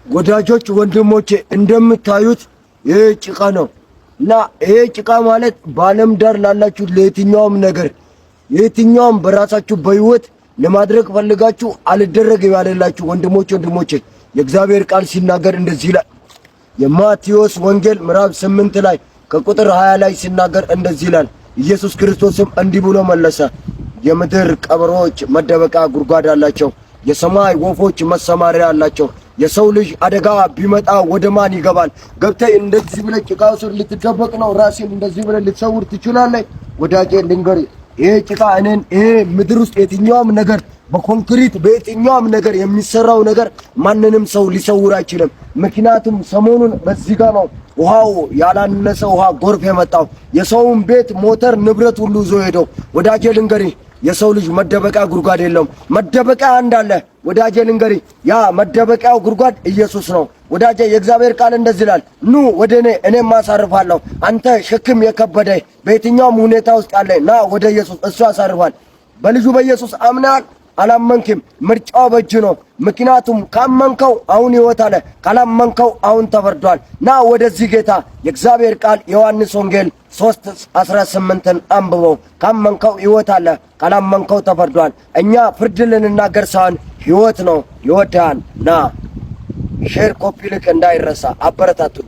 ወዳጆች ወንድሞቼ፣ እንደምታዩት ይህ ጭቃ ነው እና ይሄ ጭቃ ማለት በዓለም ዳር ላላችሁ ለየትኛውም ነገር፣ የትኛውም በራሳችሁ በህይወት ለማድረግ ፈልጋችሁ አልደረግ ያለላችሁ ወንድሞች፣ የእግዚአብሔር ቃል ሲናገር እንደዚህ ይላል። የማቴዎስ ወንጌል ምዕራፍ 8 ላይ ከቁጥር 20 ላይ ሲናገር እንደዚህ ይላል። ኢየሱስ ክርስቶስም እንዲህ ብሎ መለሰ፣ የምድር ቀበሮች መደበቂያ ጉድጓድ አላቸው፣ የሰማይ ወፎች መሰማሪያ አላቸው። የሰው ልጅ አደጋ ቢመጣ ወደ ማን ይገባል? ገብተህ እንደዚህ ብለህ ጭቃ ስር ልትደበቅ ነው? ራስህን እንደዚህ ብለህ ልትሰውር ትችላለህ? ወዳጄ ልንገርህ፣ ይሄ ጭቃ እኔን ይሄ ምድር ውስጥ የትኛውም ነገር በኮንክሪት በየትኛውም ነገር የሚሰራው ነገር ማንንም ሰው ሊሰውር አይችልም። ምክንያቱም ሰሞኑን በዚህ ጋር ነው ውሃው ያላነሰ ውሃ ጎርፍ የመጣው፣ የሰውን ቤት፣ ሞተር፣ ንብረት ሁሉ ይዞ ሄደው። ወዳጄ ልንገርህ፣ የሰው ልጅ መደበቂያ ጉድጓድ የለውም። መደበቂያ አንድ አለ። ወዳጄ ልንገርህ፣ ያ መደበቂያው ጉድጓድ ኢየሱስ ነው። ወዳጄ፣ የእግዚአብሔር ቃል እንደዚህ ይላል፣ ኑ ወደ እኔ፣ እኔም አሳርፍሃለሁ። አንተ ሸክም የከበደ በየትኛውም ሁኔታ ውስጥ ያለ ና ወደ ኢየሱስ፣ እሱ ያሳርፋል። በልጁ በኢየሱስ አምነሃል አላመንክም? ምርጫው በእጅ ነው። ምክንያቱም ካመንከው አሁን ሕይወት አለ፣ ካላመንከው አሁን ተፈርዷል። ና ወደዚህ ጌታ። የእግዚአብሔር ቃል ዮሐንስ ወንጌል 3:18ን አንብበው። ካመንከው ሕይወት አለ፣ ካላመንከው ተፈርዷል። እኛ ፍርድ ልንናገር ሳይሆን ሕይወት ነው። ይወድሃል። ና። Share፣ copy link እንዳይረሳ። አበረታቱን።